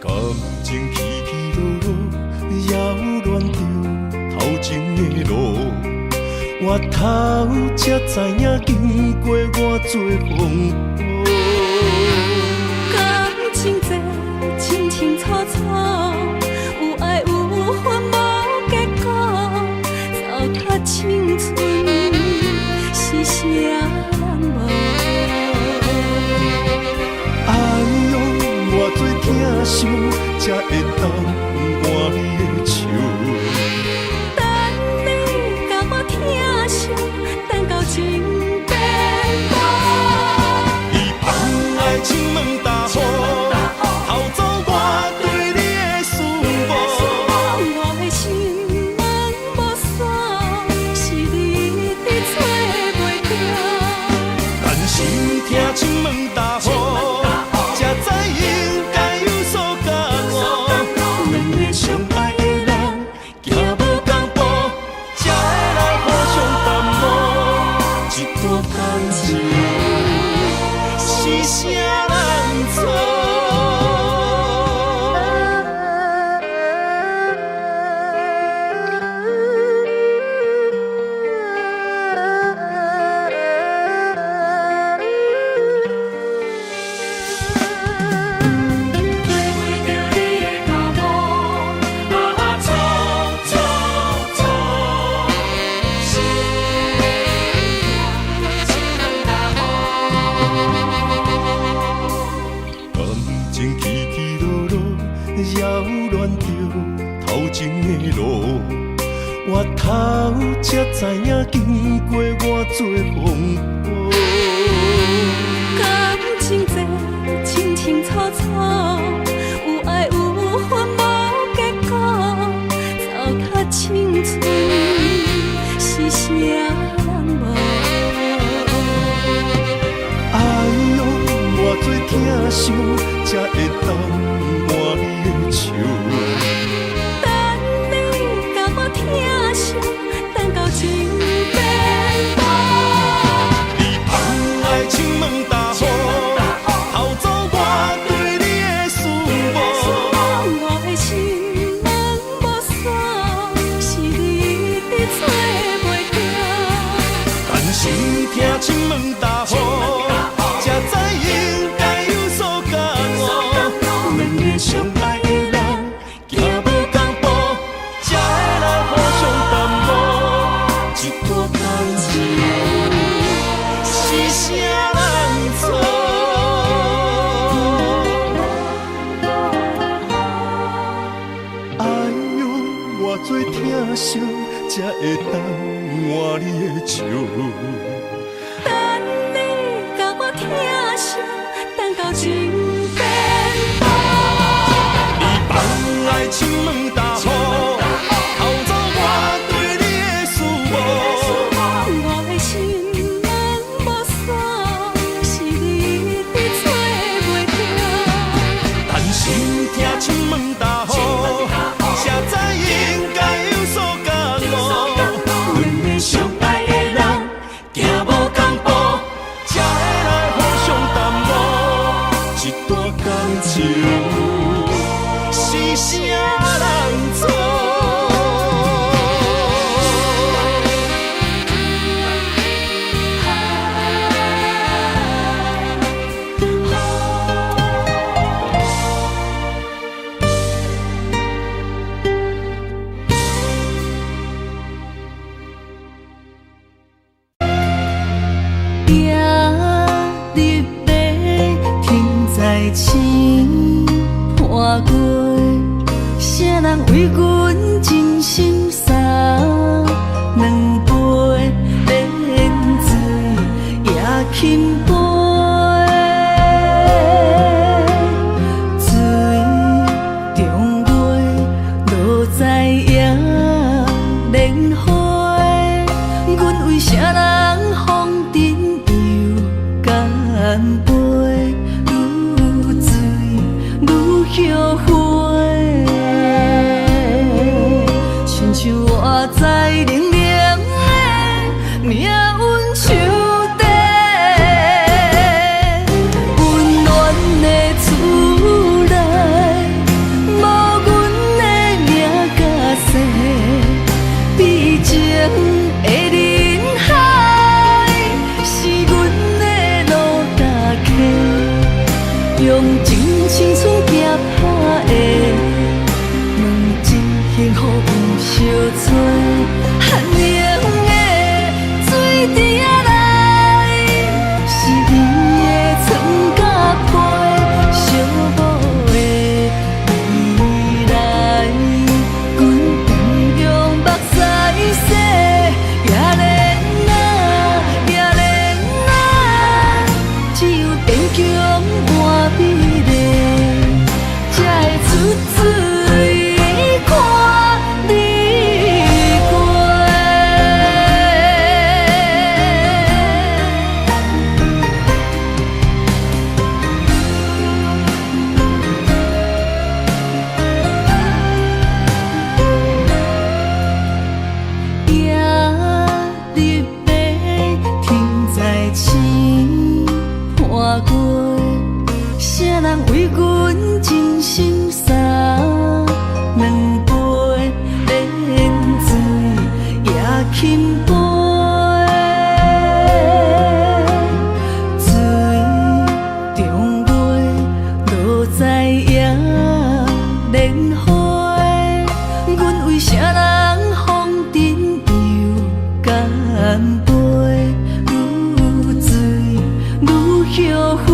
感情起起落落，擾亂著頭前的路。回頭才知影經過偌濟風雨。感情這清清楚楚，有愛有恨無結果，糟蹋青春是啥人無？愛用偌濟疼惜，才會當挽你的手。等你共我疼惜，等到情變薄。你放愛親問大雨，偷走我對你的思慕。我的心門無鎖，是你一直揣袂著。但心疼親問大雨，才知應該有所覺悟。兩個相愛的人，行無仝步，才會來互相耽誤。這段感情是啥人錯？為著你的腳步，啊錯錯錯，心痛親像大雨。感情起起落落，擾亂著頭前的路。回頭才知影經過偌濟風雨。感情這清清楚楚，有愛有恨無結果，糟蹋青春是啥人無？愛用偌濟疼惜，才會當挽你的手。等你共我疼惜，等到情變薄。你放愛親問大雨，偷走我對你的思慕。我的心門無鎖，是你一直揣袂著。但心疼親問大雨，才知應該有所覺悟。兩個相愛的人，行無仝步，才會來互相耽誤。這段感情是啥人錯？愛用偌濟疼惜，才會當挽你的手。等你共我疼惜，等到情變薄。你放愛親問大雨，偷走我對你的思慕。我的心門無鎖，是你一直揣袂著。但心疼親問大雨，才知應該有所覺悟。兩個相愛的人，行無仝步，才會來互相耽誤。這段感情是啥人錯？行入马，停在青伴月，啥人為阮真心送兩杯免醉也輕杯？水中月，落在野蓮花，阮為啥人風塵又干杯？愈醉愈後悔，親像真青春行拍的，问真幸福毋相揣，寒冷的水池仔內，是伊的床佮被，寂寞的未來，阮毋用目屎洗，也免啊，也免啊，只有堅強換美麗，才會出水看你過。夜日白，天在星伴月，啥人為阮真心送兩杯免醉也輕飛。水中月，落在野蓮花，阮為啥人風塵又乾杯？愈醉愈後悔，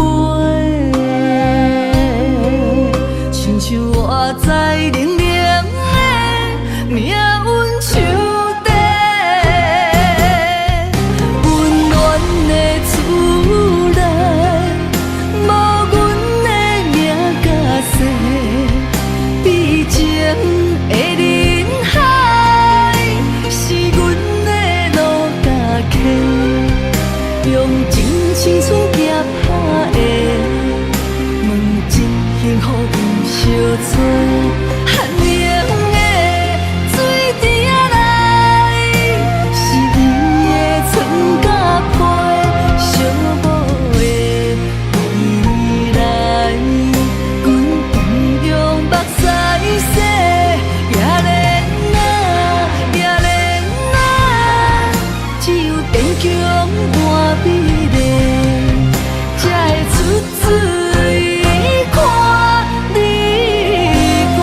親像我在冷冷的命運樹底，溫暖的厝內，無阮的名佮姓，悲情的人海，是阮的路佮溪，用真青春行拍的，問真幸福毋相揣，寒冷的水池仔內，是伊的床佮被，寂寞的未來，阮毋用目屎洗，也免啊，也免啊，只有堅強換美麗，才會出水看你過。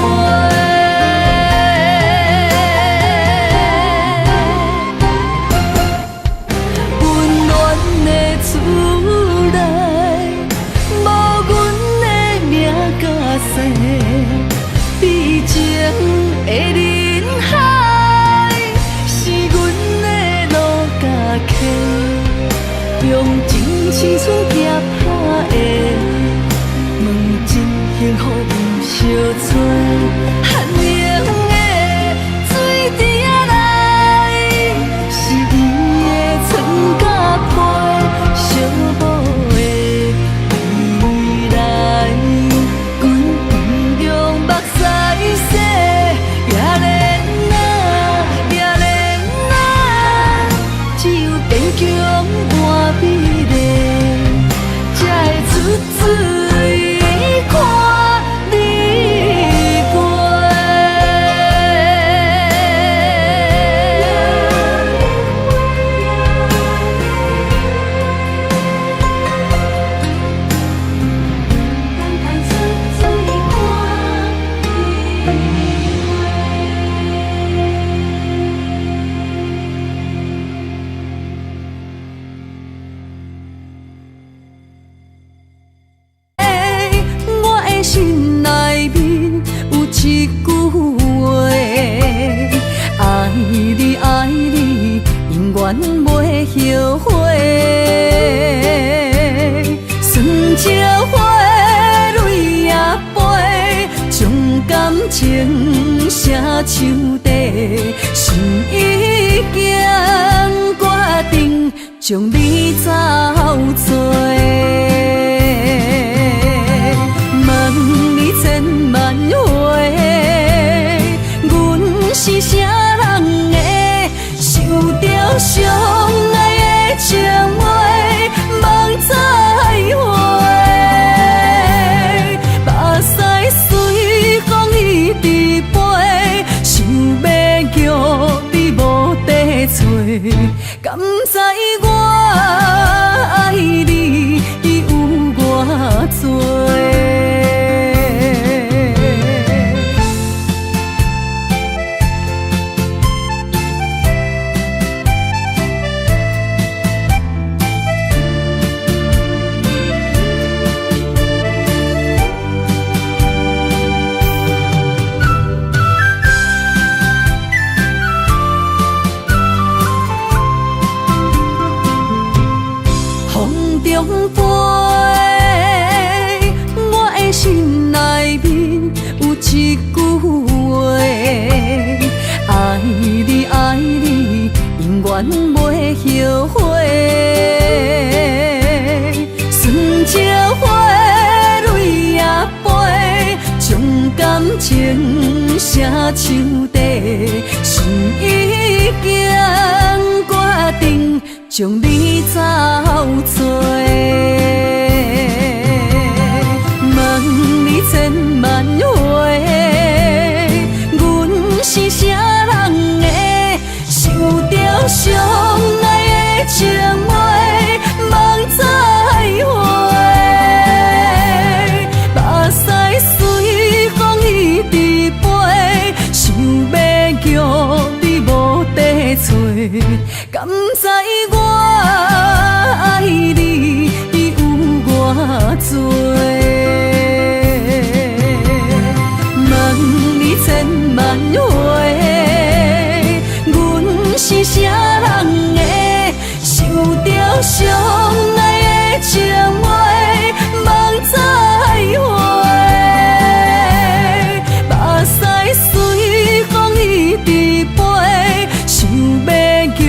溫暖的厝內，無阮的名佮姓，悲情的人海，是阮的路佮溪，用真青春行拍的，問真幸福毋相揣，寒冷的水池仔內，是伊的床佮被，寂寞的未來，阮毋用目屎洗，也免啊，也免啊，只有堅強換美麗，才會出水看你過。我的心內面有一句話，愛你愛你，永遠袂後悔。酸石花，淚也飛，將感情寫樹底，心已經決定將你走做。問你千萬回，阮是啥人的？想著相愛的情話，夢再回，目屎隨風一直飛，想欲叫你無地揣，敢知我愛你有偌濟？後悔。酸石花淚也飛，將感情寫樹底，心已經決定將你走找。問你千萬回，阮是啥人的？受著相愛的情話，望再會。目屎隨風一直飛，想欲叫你無得揣，敢知我愛你有偌濟？問你千萬回，阮是啥人的？受著相愛的情話，望再會。目屎隨風一直飛，想欲叫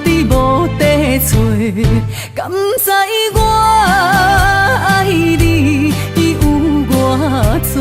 你無得揣，敢知我愛你有偌濟？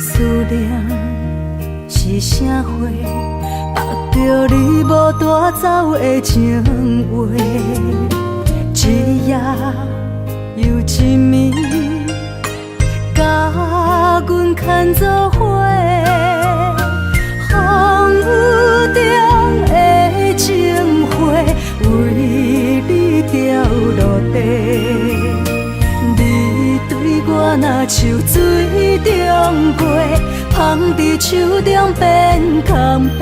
思念是啥花？縛著你無帶走的情話，一夜又一暝，共阮牽做伙。風雨中的情花，為你掉落地。你對我若像水中月，捧佇手中變空白。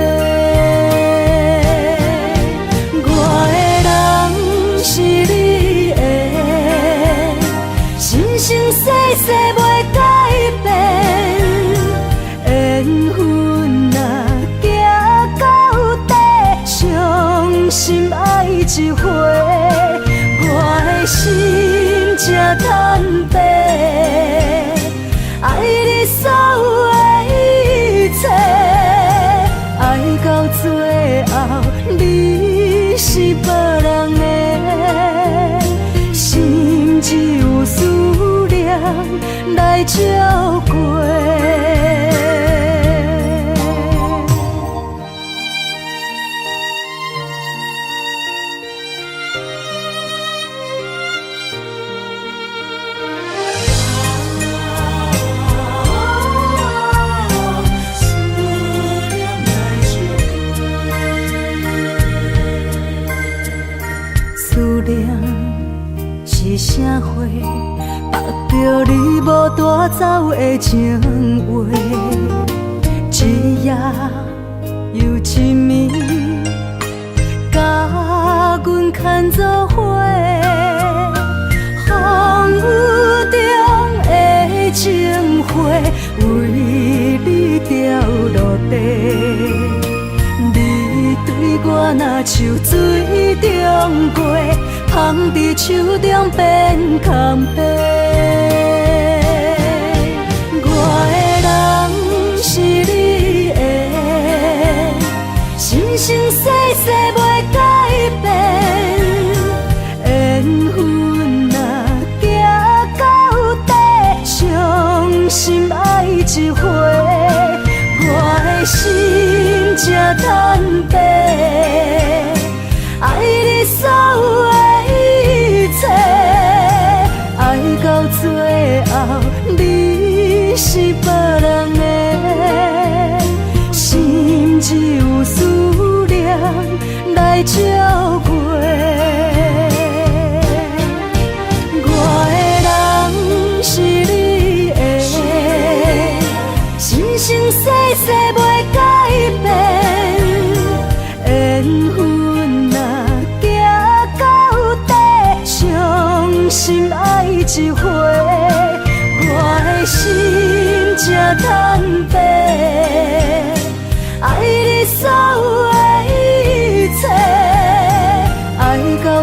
我的人是你的，生生世世袂改變。緣分若行到底，傷心愛一回，我的心這坦白，愛你所有的一切，愛到最後你是別人的，心只有思念來照過。思念是啥花？縛著你無帶走的情話，一夜又一暝，共阮牽做伙。風雨中的情花，為你掉落地。你對我若像水中月，捧佇手中變空白。我的人是你的，生生世世袂改變。緣分若行到底，傷心愛一回，我的心這坦白，愛你所有的一切，愛到最後你是別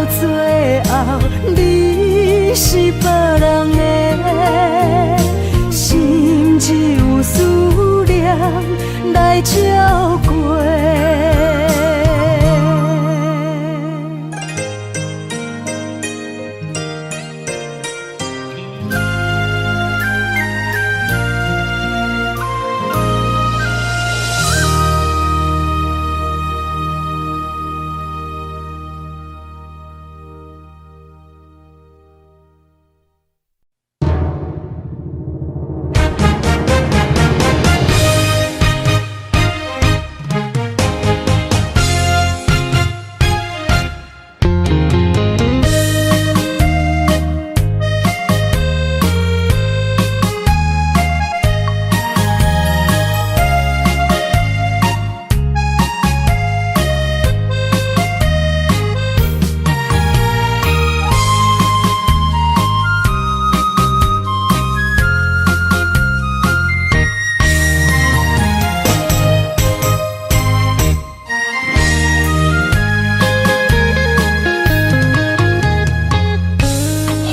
最後，你是別人的，心只有思念來照過。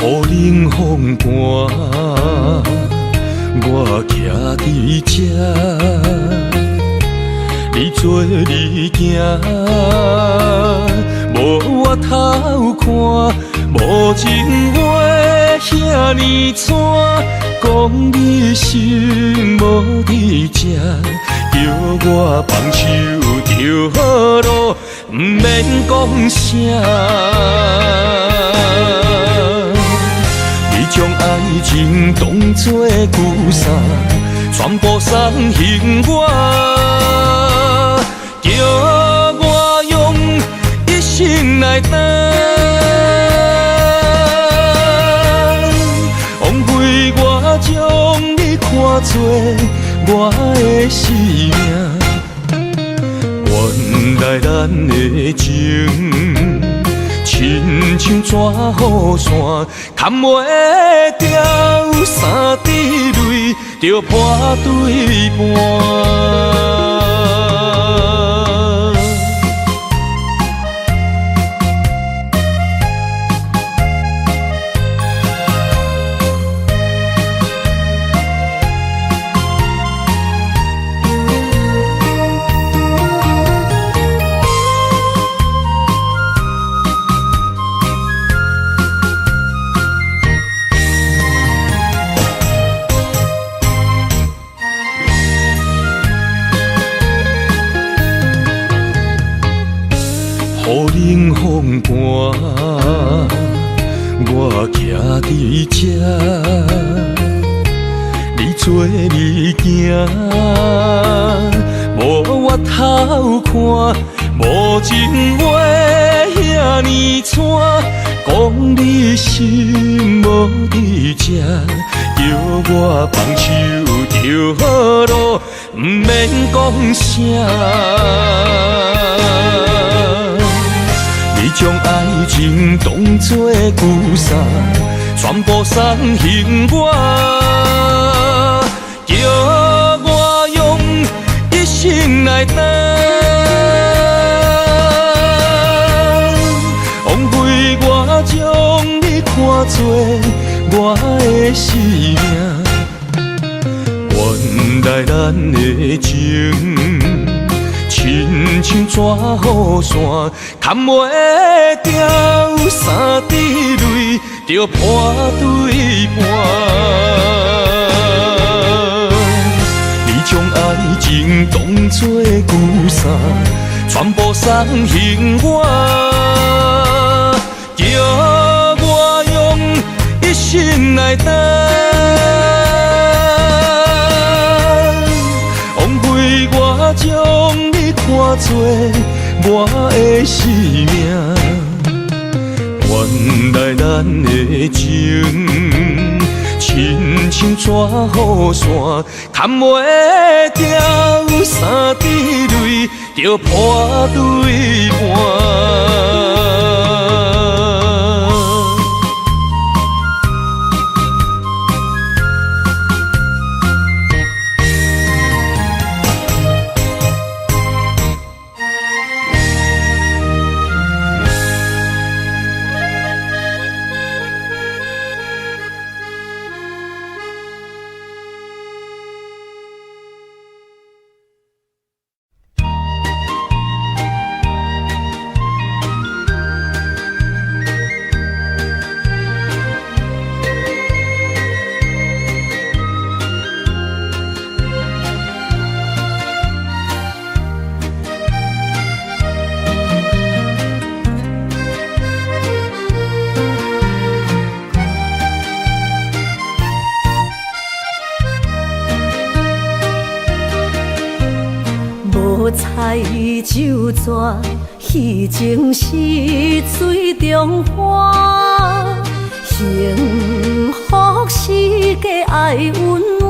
雨冷風寒，我徛佇這，你做你行，無回頭看，無情話遐呢蔡，講你心無佇這，叫我放手就好囉，毋免講啥。你將愛情當作舊衫，全部送予我，叫我用一生來擔。枉費我將你看做我的生命，原來咱的情親像紙雨傘，牽袂牢，三滴淚就破對半。雨冷風寒，我徛佇這，你做你行，無回頭看，無情話遐呢蔡，講你心無佇這，叫我放手就好囉，毋免講啥。你將愛情當作舊衫，全部送予我，叫我用一生來擔。枉費我將你看做我的生命，原來咱的情親像紙雨傘，牽袂牢，三滴淚就破對半。你將愛情當作舊衫，全部送予我，叫我用一生來擔。枉費我將你看做我的生命，原來咱的情親像紙雨傘，牽袂牢，三滴淚就破對半。菜酒泉，彼情是水中花。幸福是假愛隱瞞，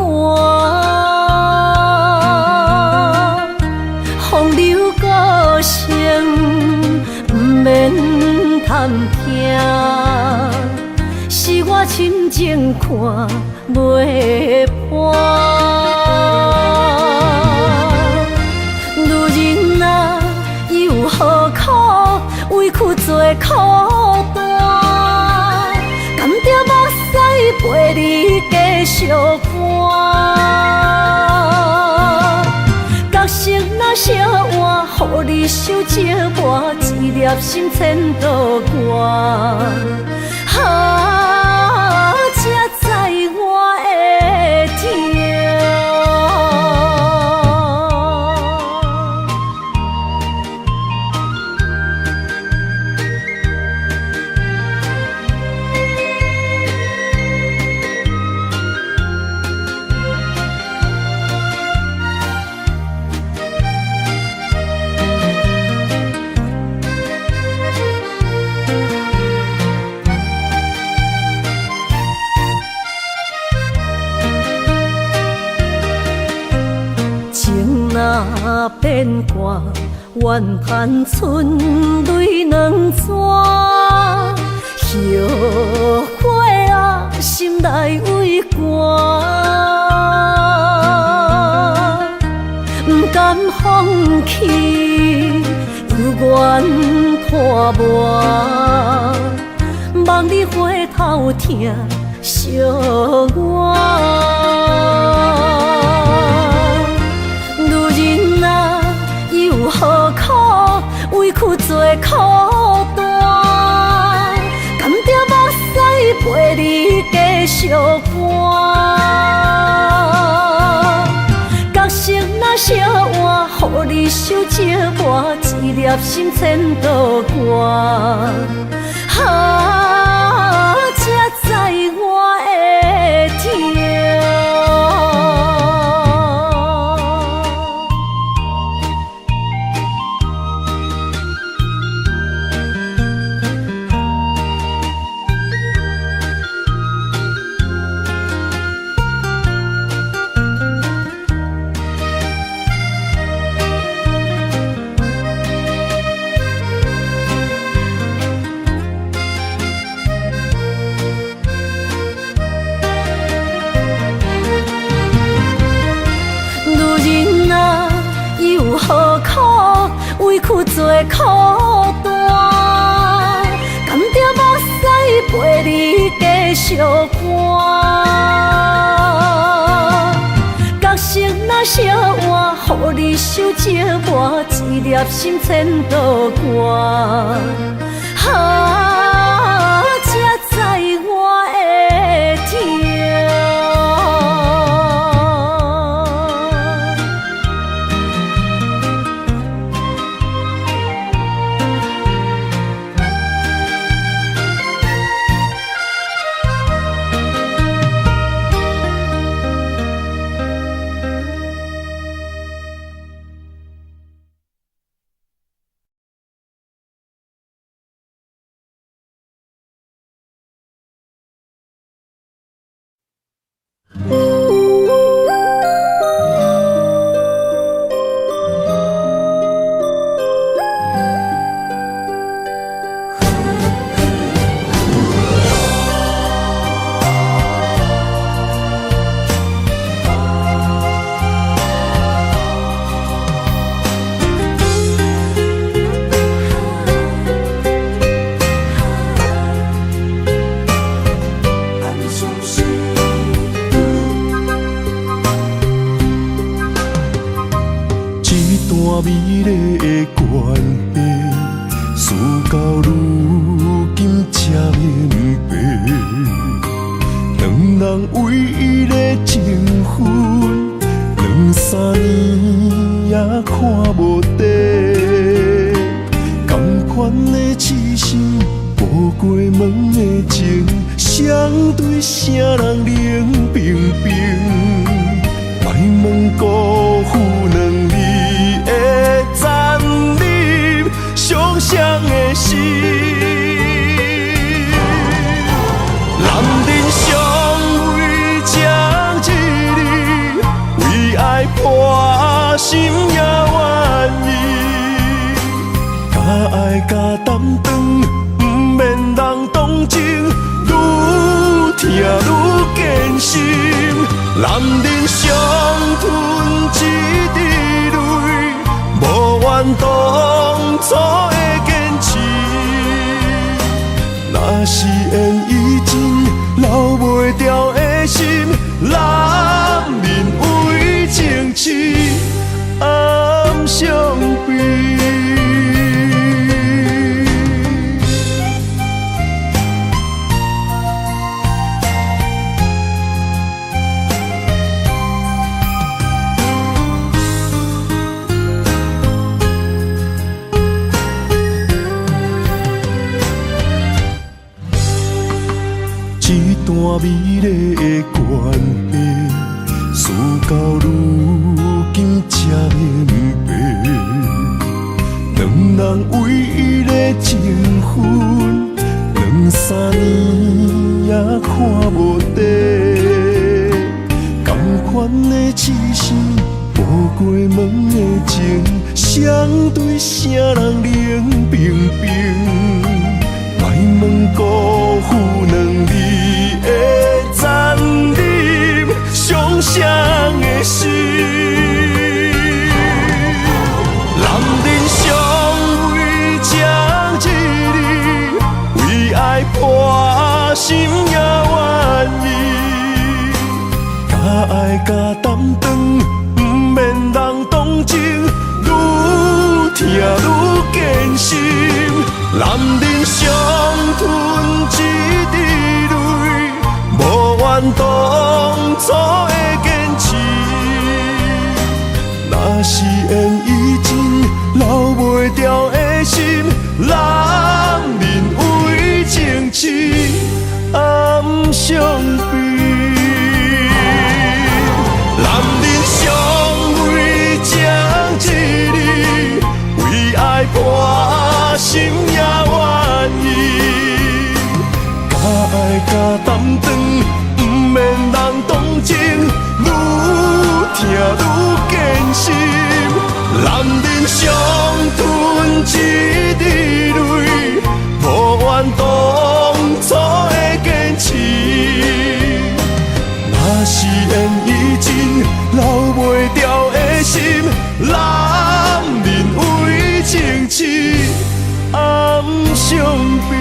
風流歌聲毋免探聽，是我深情看袂破。女人啊，又何苦委屈做苦單？含著目屎陪你繼續伴。角色若相換，予你受折磨，一粒心千度寒。啊，才知我的疼。情若變卦，怨叹剩淚兩逝。後悔啊，心內畏寒，不甘放棄，猶原拖磨。望你回頭疼惜我。女人啊，又何苦委屈做苦單？含著目屎陪你繼續伴。角色若相換，予你受折磨，一粒心千度寒。啊，才知我的疼。女人啊，又何苦委屈做苦單？含著目屎陪你繼續伴。角色若相換，予你受折磨，一粒心千度寒。啊，才知我的疼。这段美丽的关系，事到如今才明白，兩人唯一的情分，兩三年也看無底，仝款的痴心，無過問的情，誰對誰人冷冰冰，莫問辜負兩字的心也願意。敢愛敢擔當，毋免人同情，愈疼愈堅心。男人上吞一滴淚，無怨當初的堅持。若是緣已盡，留袂牢的心，難免為情痴暗傷悲。這段美麗的關係，事到如今才明白，兩人唯一的情分，兩三年也看無底，仝款的痴心，無過問的情，誰對誰人冷冰冰？莫問辜負兩字的殘忍，傷誰的心。男人上為情一字，為愛破心也願意。敢愛敢擔當，毋免人同情，愈疼愈堅心。男人上吞一滴淚，無怨當初的堅持。若是緣已盡，留袂牢的心，難免為情痴暗傷悲。男人上為情一字，為愛破心也願意。敢愛敢擔當，毋免人同情，愈疼愈堅心。男人上吞一滴淚，無怨當初的堅持。若是緣已盡，留袂牢的心，難免為情痴暗傷悲。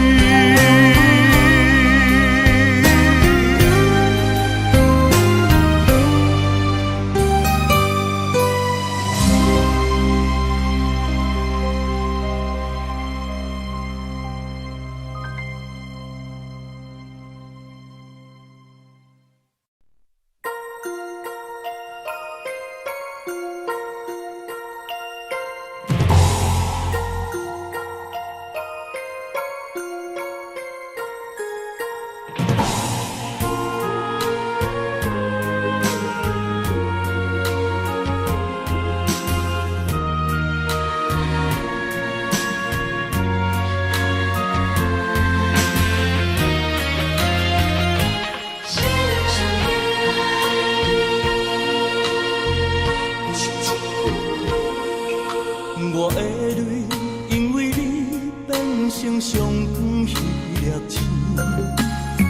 我的淚因為你變成上光彼粒星，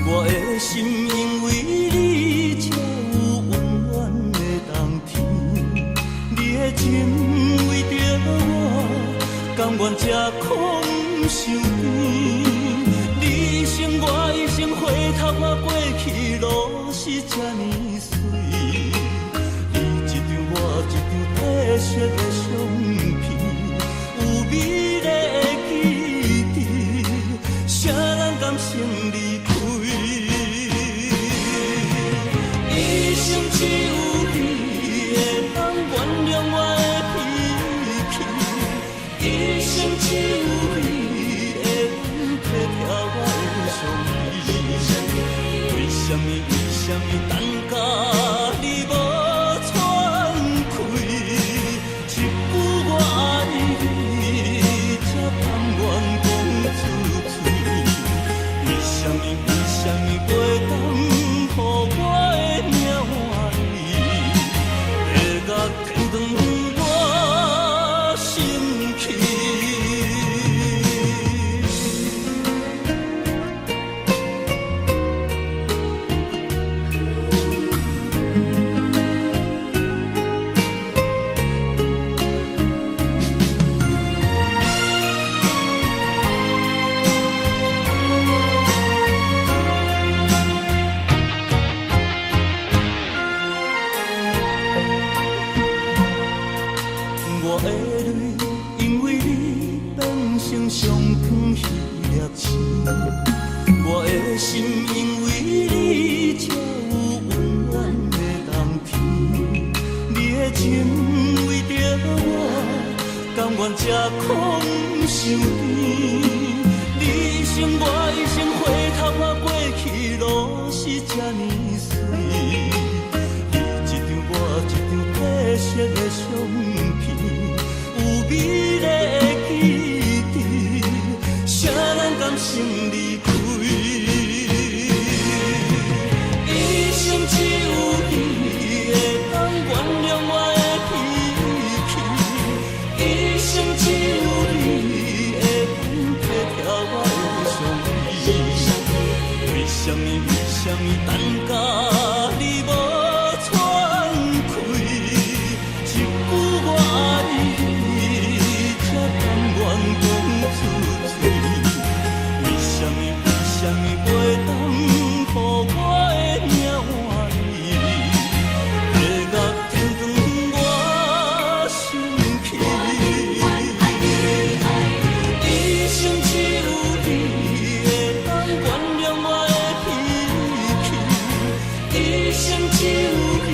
我的心因為你才有溫暖的冬天。你的情為著我，甘願吃苦毋受甜。你一生我一生，回頭看過去，攏是這呢媠。你一張我一張褪色的相片，有美麗的記憶，誰人甘心離開？一生只有你會當原諒我的脾氣，一生只有你會當體貼我的傷悲。為什麼？為什麼等甲你無喘氣？一句我愛你，才甘願講出嘴。為什麼？為什麼袂當予我的命換你？地獄天堂。我的心因為你才有溫暖的冬天。你的情為著我，甘願吃苦受甜。你一生我一生，回頭看過去，攏是這呢媠。你一張我一張褪色的相片，有美麗的記憶，誰人甘心離開？一生只有你會當原諒我的脾氣，一生只有你會當體貼我的傷悲。為啥物？為啥物等甲你無喘氣？一句我愛你，才甘願講出嘴。為啥物？為啥物袂當予我的命換你？地獄天堂我心去。一生只有你會當原諒我的脾氣，一生只有你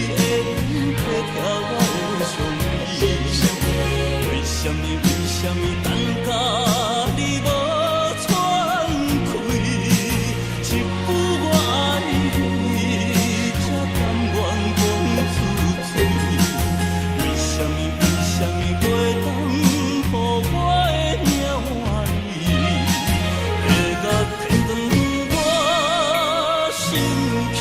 會當體貼我的傷悲。為啥物？為啥物等甲你無喘氣？一句我愛你，才甘願講出嘴。為啥物？為啥物袂當予我的命換你？地獄天堂我心去。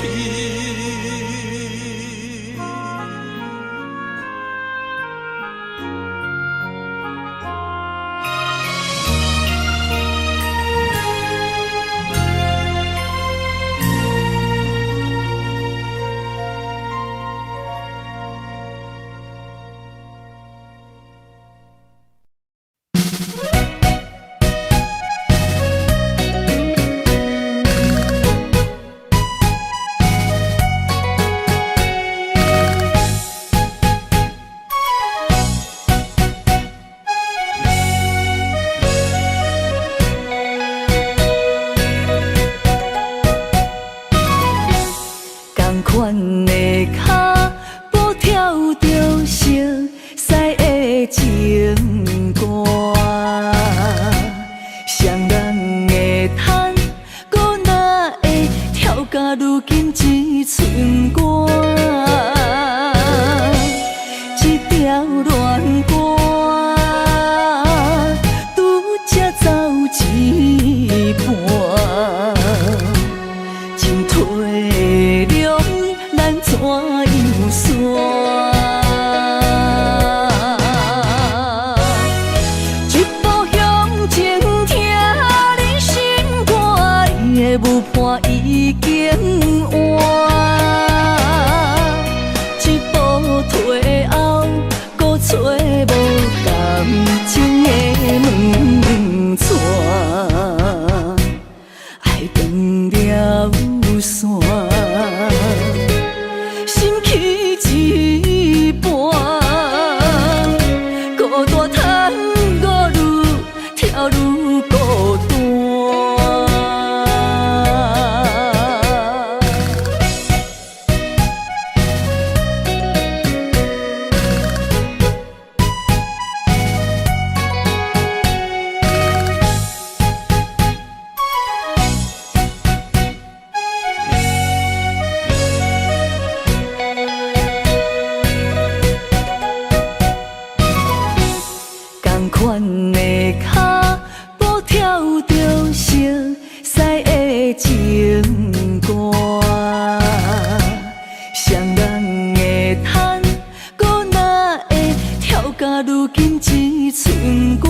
仝款的跤步跳著熟似的情歌，誰人會趁，閣哪會跳甲如今這寸歌？這條戀歌拄才走一半。真體諒，咱怎樣散？一步向前，疼你心肝，伊的舞伴已經换。一步退後，閣揣無感情的門掣。愛斷了線，心去一半，孤單探戈愈跳愈孤單。仝款的跤步跳著熟似的情歌，誰人會趁，閣哪會跳甲如今這寸歌？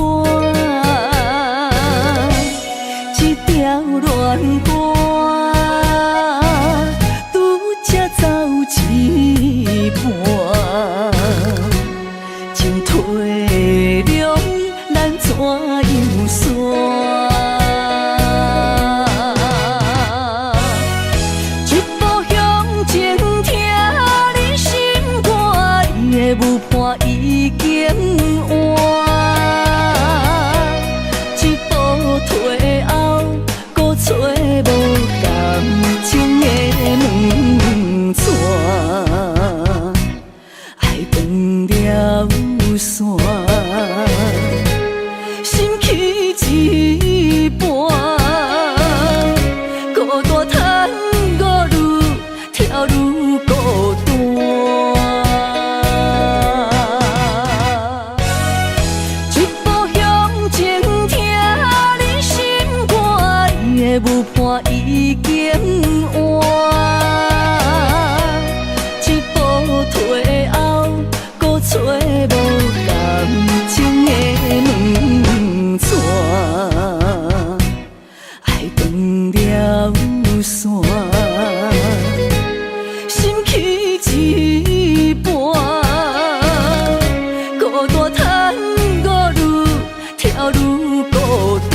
這條戀歌拄才走一半。真體諒，咱怎樣散？一步向前，疼你心肝，伊的舞伴已經换。一步退後，舞伴已經換，一步退後，閣揣無感情的門掣，愛斷了線，心去一半，孤單趁我愈疼愈孤單。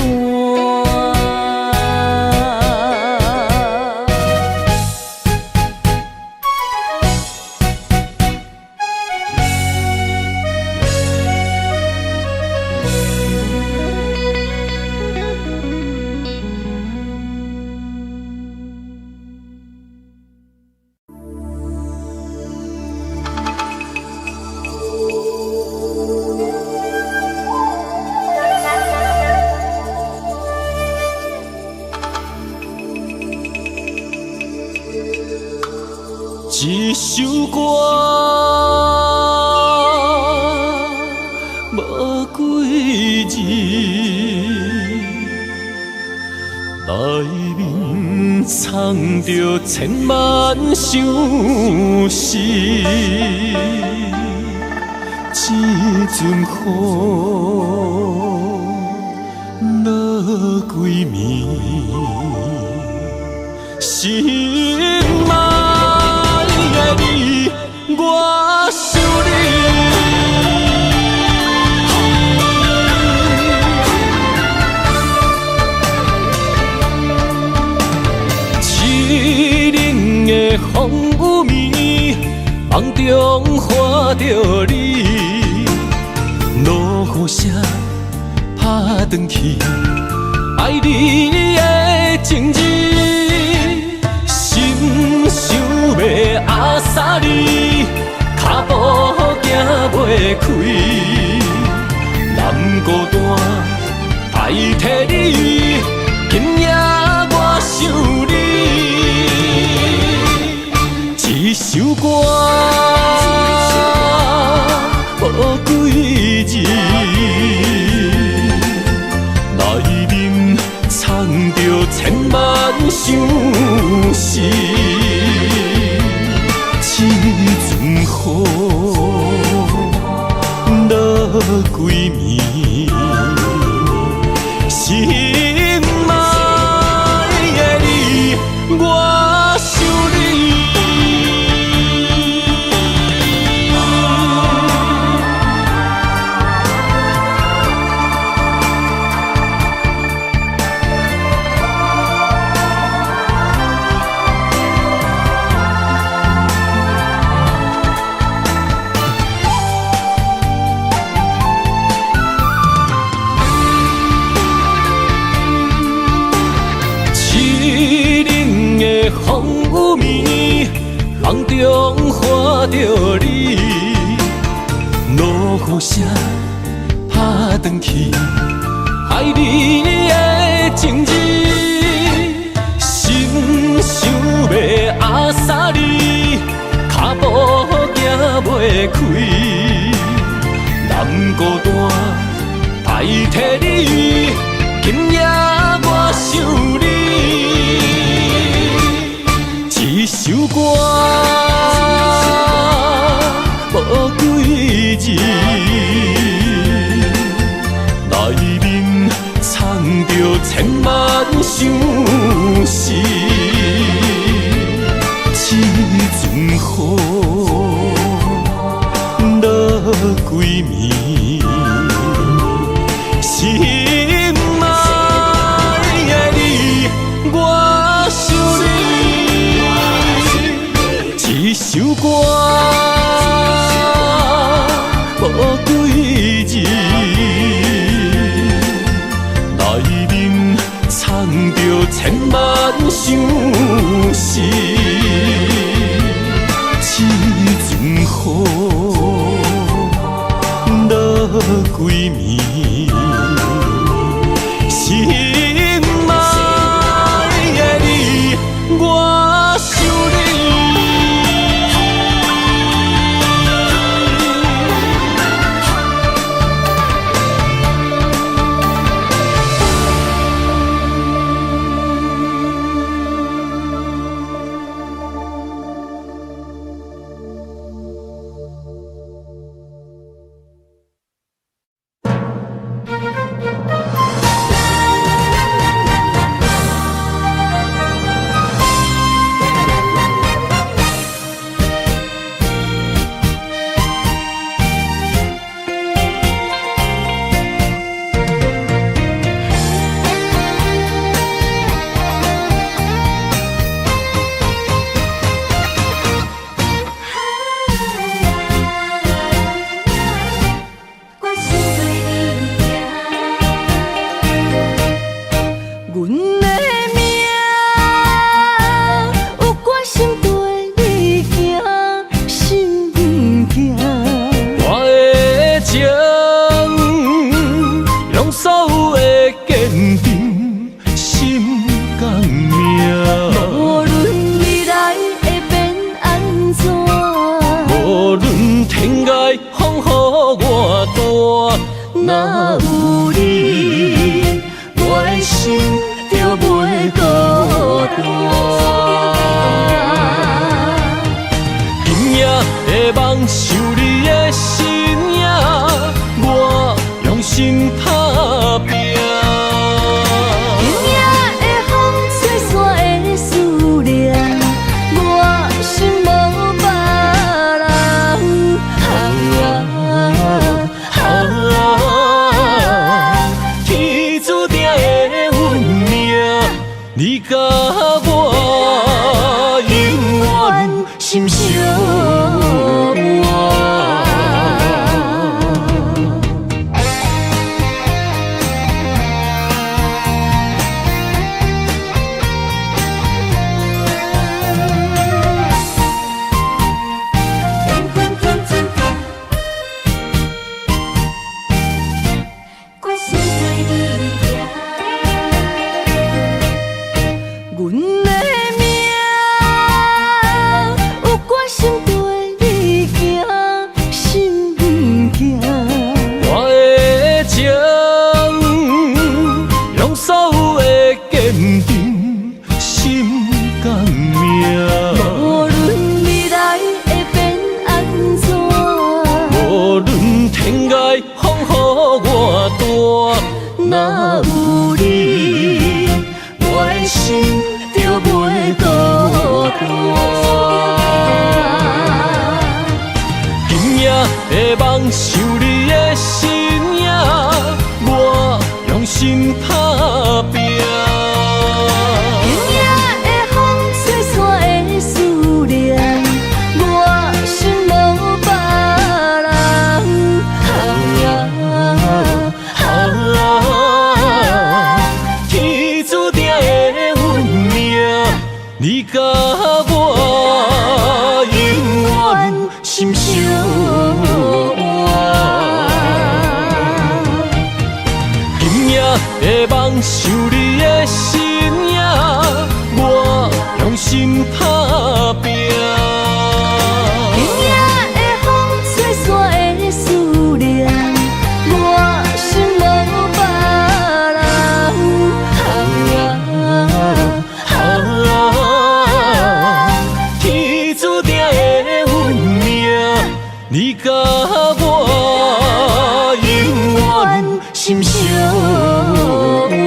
一首歌，無幾字，內面藏著千萬相思。這陣雨落規暝，心愛的你，我想你。凄冷的風雨暝，夢中看著你，落雨聲拍轉去，愛你的情字，心想欲壓死你，跤步行袂開，人孤單代替你，今夜我想你。一首歌，無幾字，內面藏著千萬相思。這陣雨落規暝，心愛的你，我想你。凄冷的風雨暝，夢中看著你，落雨聲拍轉去，愛你的情字，心想欲壓死你，跤步行袂開，人孤單代替你，今夜我想你。一首歌，無幾字，內面藏著千萬相思。這陣雨落規暝，心愛的你，我想你。一首歌，無幾字，內面藏著千萬相思。這陣雨落規暝，心愛的你，我想你。阮的命有決心綴你行，心行。我的情，用所有的堅定，心甘命。無論未來會變按怎，無論天涯風雨偌大，若有你，我的心就袂孤單。今夜的夢想你的身影，我用心打拼。今夜的風吹散的思念，我心無別人。啊天注定的運命，你佮我永遠心相伴。決心綴你行。阮的命有決心綴你行，心行。我的情，用所有的堅定，心甘命。無論未來會變按怎，無論天涯風雨偌大，若有你，我的心就袂孤單。今夜的夢想你的身影，我用心打拼。今夜的風吹散的思念，我心無別人。天注定的運命，你佮我永遠心相伴。今夜的夢想你的身影，我用心打拼。今夜的風吹散的思念，我心無別人。天注定的運命，你佮我永遠心相伴。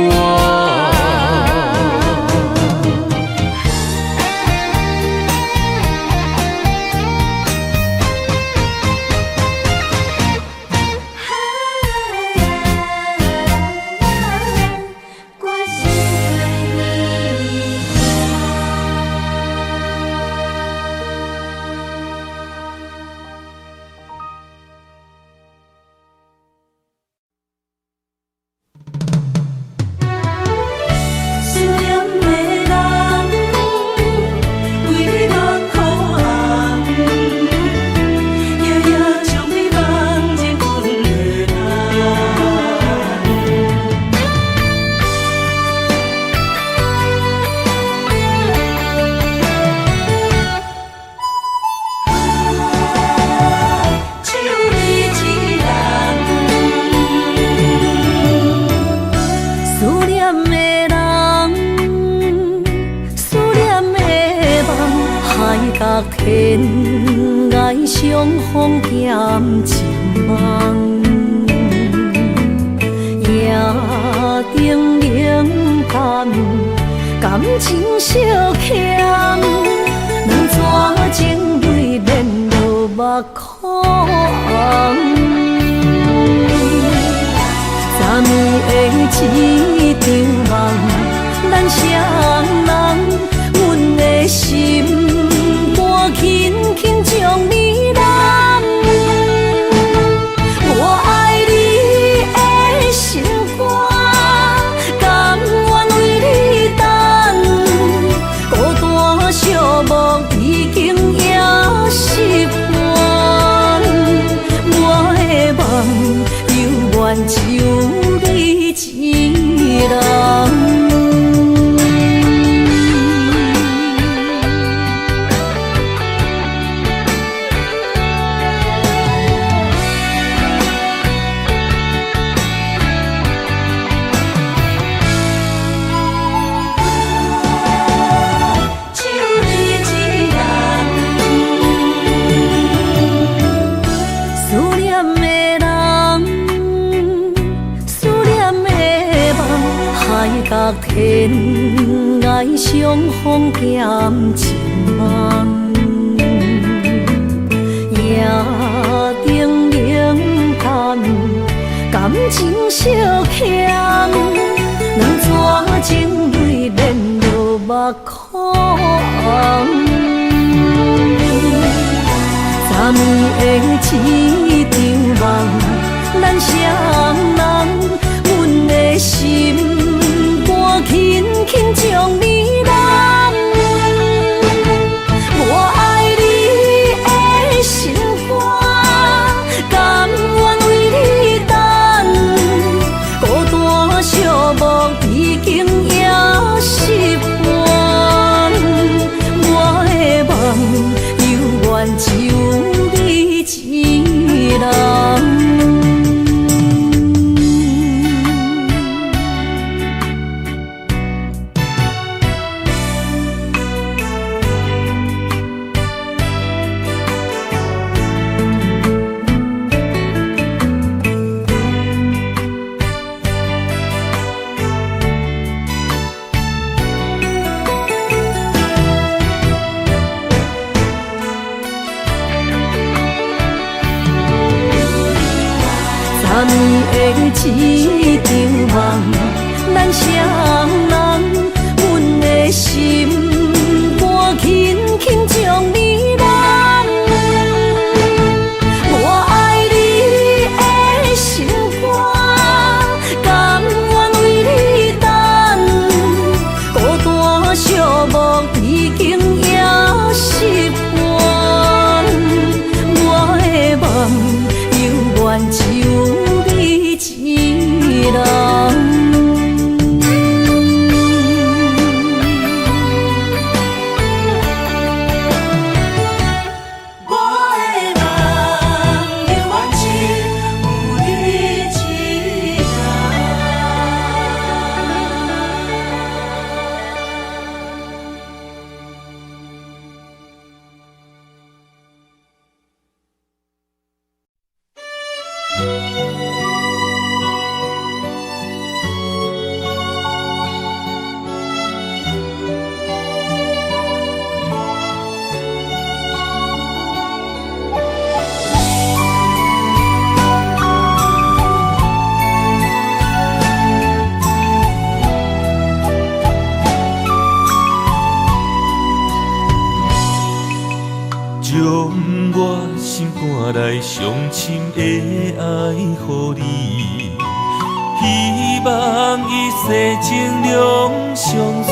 決心綴你行。思念的人，為你目眶紅，夜夜將你夢入阮的內。只有你一人。思念的人，思念的夢，海角天涯相逢踮一夢，夜燈冷淡，感情相欠，兩逝情淚免落目眶紅。昨暝的一場夢，咱雙人，阮的心肝輕輕將你攬。我愛你的心肝，甘願為你角天涯相逢兼一梦。夜灯冷淡，感情相欠，两撮情泪连落目眶红。昨暝的一场梦，咱双人，阮的心肝轻轻将你揽。我爱你的心肝，甘愿为你等，孤单寂寞已经也习惯。我的梦犹原只有你一人。昨暝的一场梦，咱双人，阮的心肝轻轻将你揽。我爱你的心肝，甘愿为你等，孤单寂寞已经也习惯。我的梦犹原只有你一人。我的梦犹原只有你一人。将我心肝内上深的爱予你，希望一世情两相随。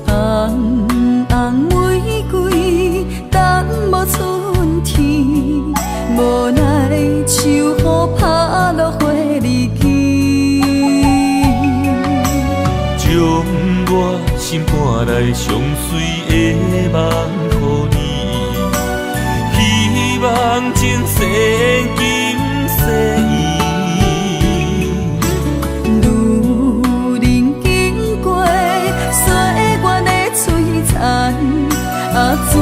红红玫瑰等无春天，无奈秋雨拍落花离枝。将我心肝内上水的梦予你，希望前世今世缘。女人经过岁月的摧残，啊怎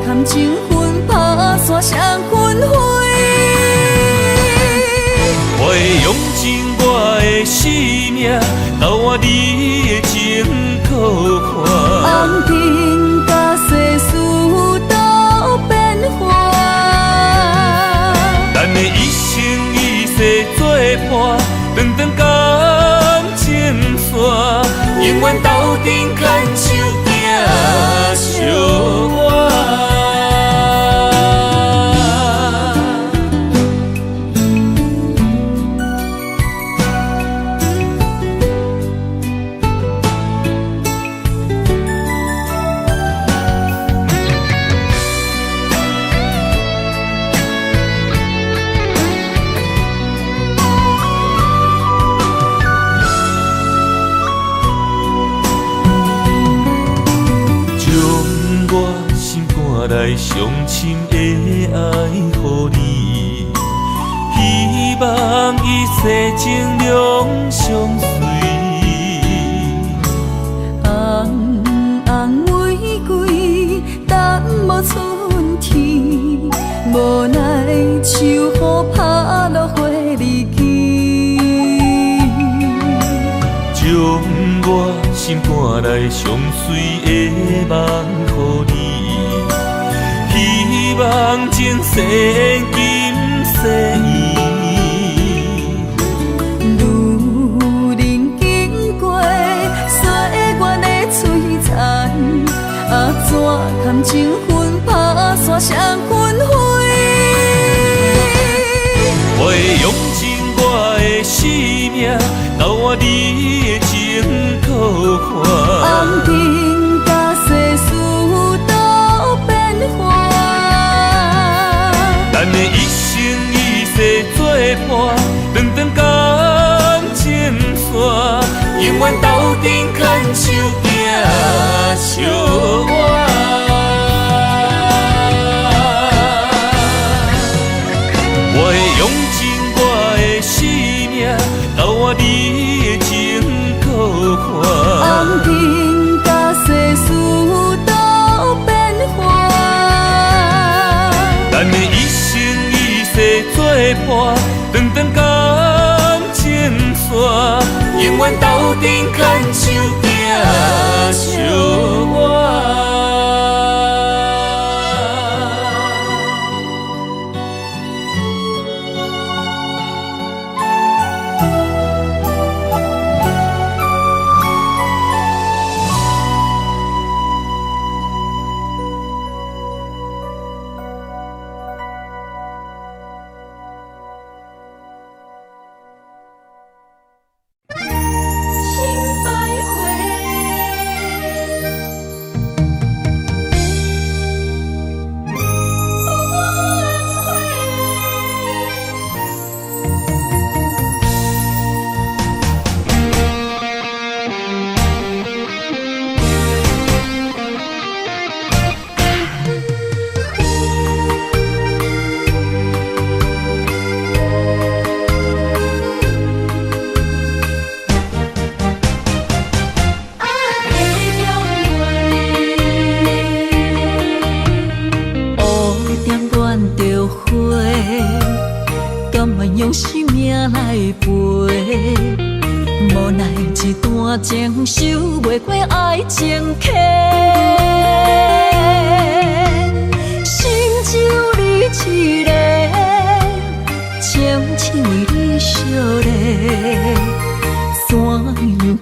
堪情分拍散双分飞？我会用尽我的生命，交换你的情搁看。红尘甲世事都变幻，咱的一生一世作伴，长长感情线，永远斗阵牵手行相伴。将我心肝内上深的爱予你，希望一世情两相随。红红玫瑰等无春天，无奈秋雨拍落花离枝。我心肝內上媠的夢予你，希望前世今世緣。女人經過歲月的璀璨，啊怎堪情分拍散双分飞？我會用盡我的生命，交換你的情苦寒。红尘佮世事都變幻，咱的一生一世做伴，長長感情線，永遠鬥陣牽手行相偎。我會用盡我的生命，交換你的情苦寒。紅塵佮世事都變幻，咱的一生一世做伴，長長感情線，永遠鬥陣牽手行相偎。心徘徊。烏蝶戀著花，甘願用生命來陪。無奈一段情收袂過愛情客，心只有你一个，深深為你相連，怎樣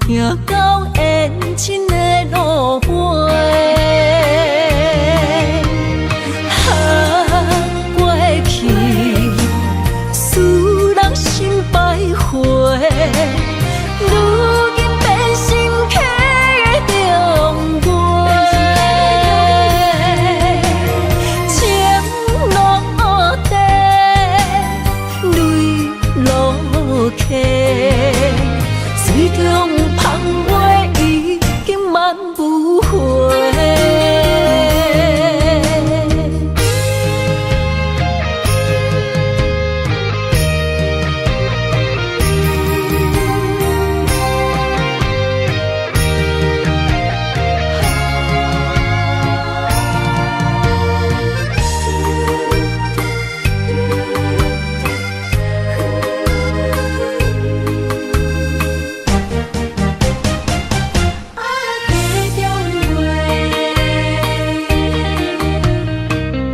行到緣盡的路尾？啊，過去使人心徘徊，如今變成客中月。情落地，淚落溪，水中芳月已經慢無回。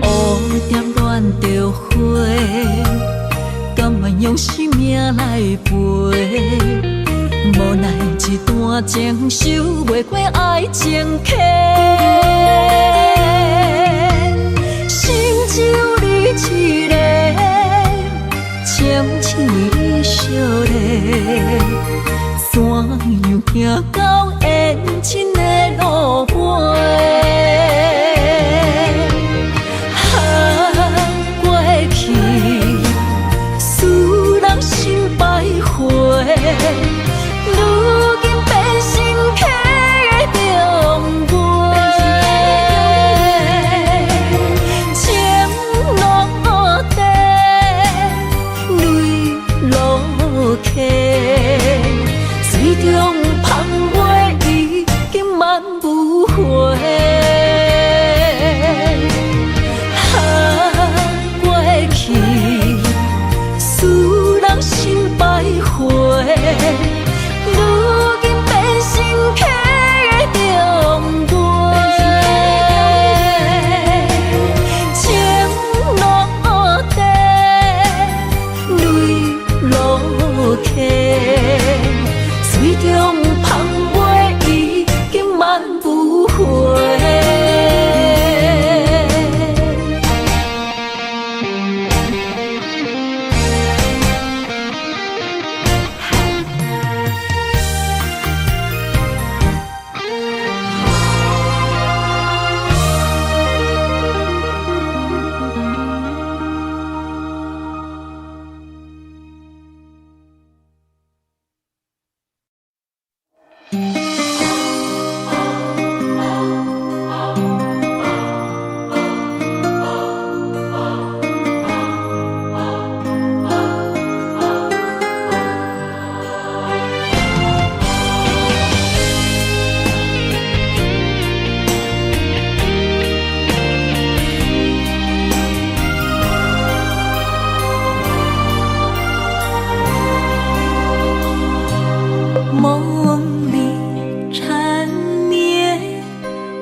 烏蝶戀著花，甘願用生命來陪。無奈一段情收袂過愛情客，心只有你一个，深深為你相連，怎樣行到緣盡的路尾？啊，過去使人心徘徊，如今變成客中月。情落地，淚落溪，水中芳月已經慢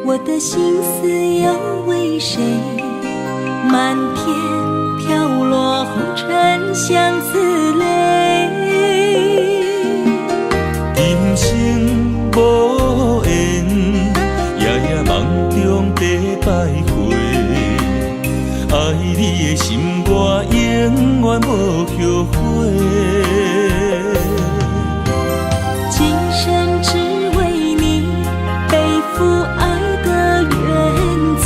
我的心思又為誰？漫天飄落紅塵相思淚。今生無緣，夜夜夢中在徘徊。愛你的心，我永遠無後悔。今生只為你背負愛的原罪，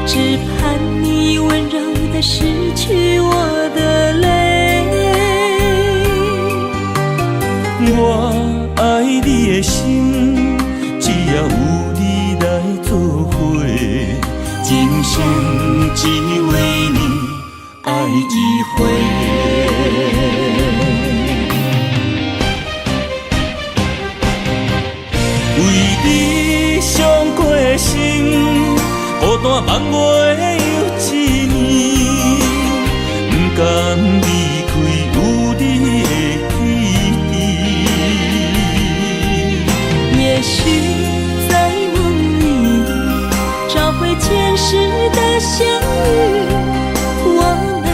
只盼你溫柔的拭去我的淚。我愛你的心，只要有你來做伙，今生只為你愛一回。為你傷過心，孤單夢袂又一年，不甘離開有你的記憶。也許在夢裡找回前世的相遇，我們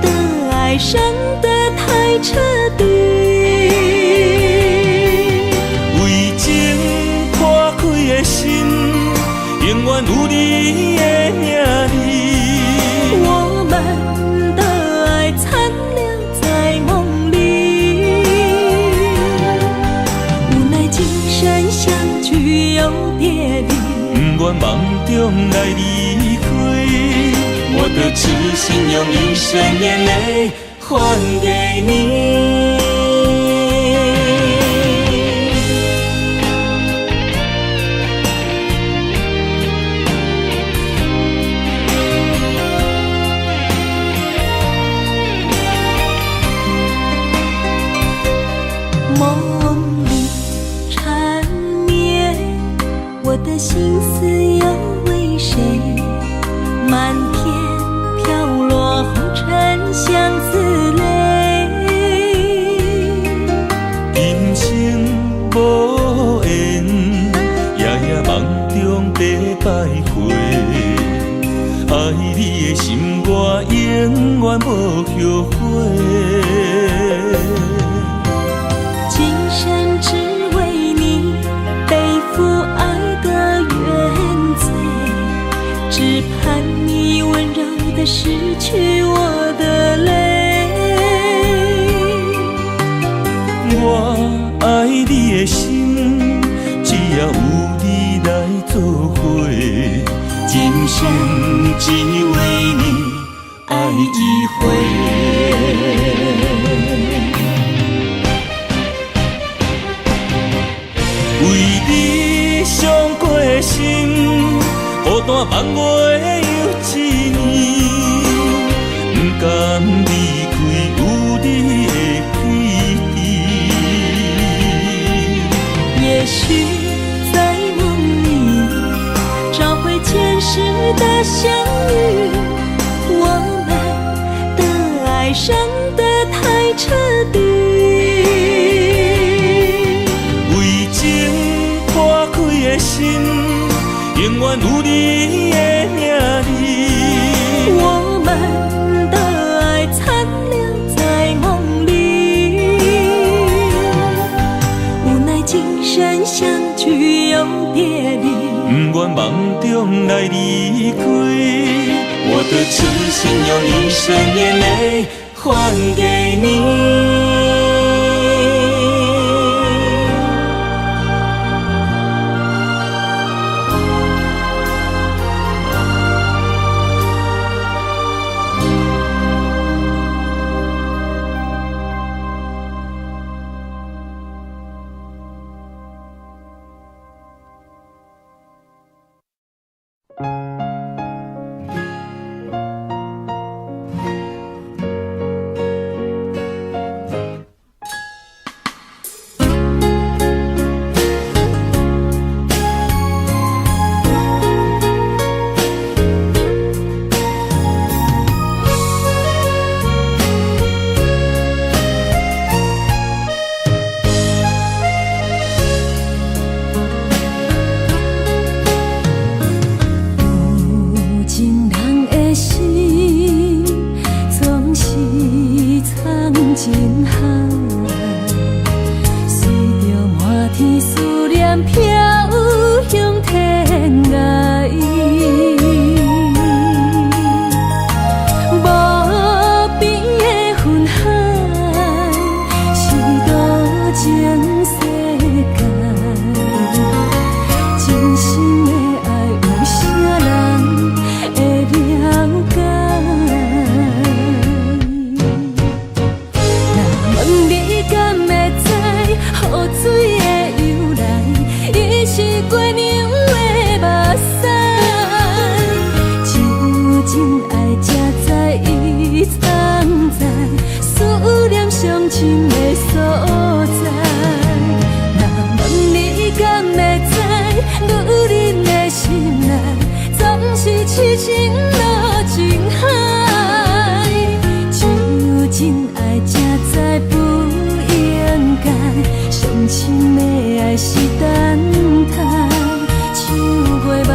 的愛傷得太徹底。為情破開的心，永遠有你的名字。我們的愛殘留在夢裡，無奈今生相聚又別離。不願夢中來離開，我的痴心用一生眼淚還給你。夢裡纏綿，我的心思又為誰？漫天飄落紅塵相思淚。今生無緣，夜夜夢中在徘徊。愛你的心，我永遠無後悔。今生只為你背負愛的原罪，只盼你溫柔的拭去我的淚。我愛你的心，只要有你來做伙，今生只為你愛一回。為你傷過心，孤單夢袂又一年，不甘離開有你的記憶。也許在夢裡找回前世的相遇，我們的愛傷得太徹底。為情破開的心，永遠有你的名字。我們的愛殘留在夢裡，無奈今生相聚又別離。不願夢中來離開，我的痴心用一生眼淚還給你。痴情落情海。只有真愛才知不應該，上深的愛是等待，像月暝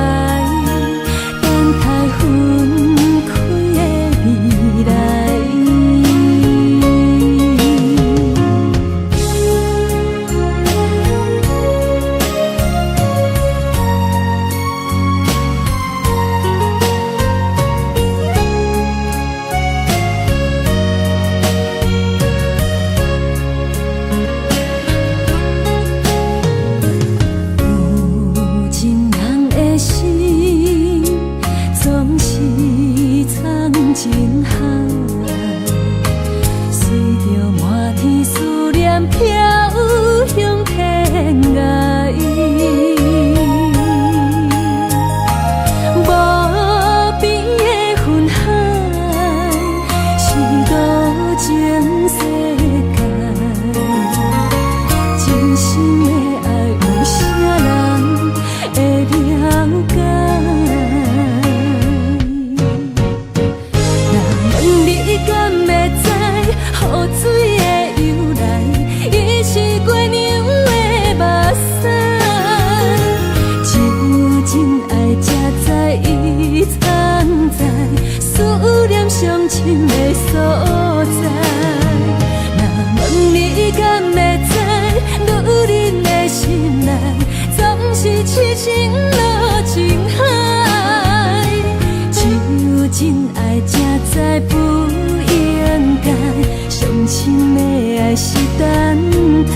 等待分開的未來。有情人的心，總是藏情海，隨著滿天思念飄向天涯。無邊的雲海，是多情世界。真心的愛，有啥人會了解？若問你敢會知，雨水的由來，伊是月娘的目屎。只有真愛才知伊藏在思念上深的所在。若問你敢會知，女人的心內總是痴情落情海。只有真愛才知不應該，上深的愛是等待，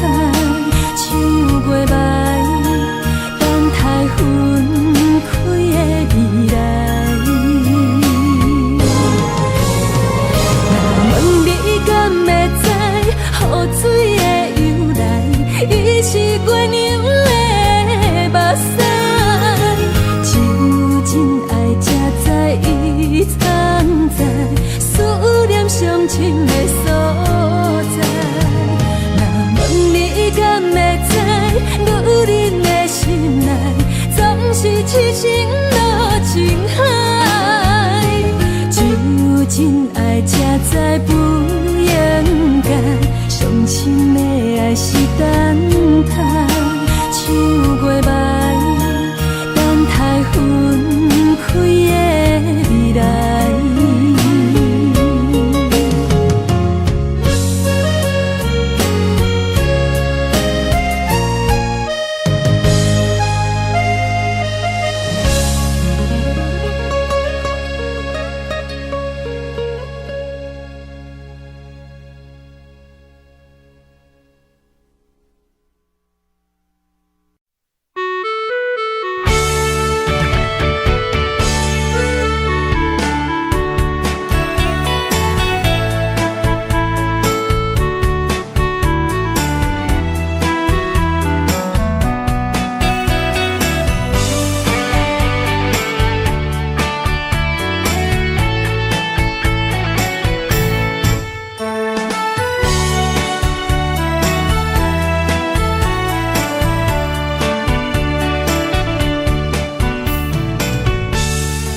像月暝等待分開的未來。若問你敢會知，雨水的由來，伊是月娘的目屎。只有真愛才知伊藏在思念上深的所在。若問你敢會知，女人的心內總是痴情落情海。只有真愛才知不應該，上深的愛是等待，像月暝等待分開的未來。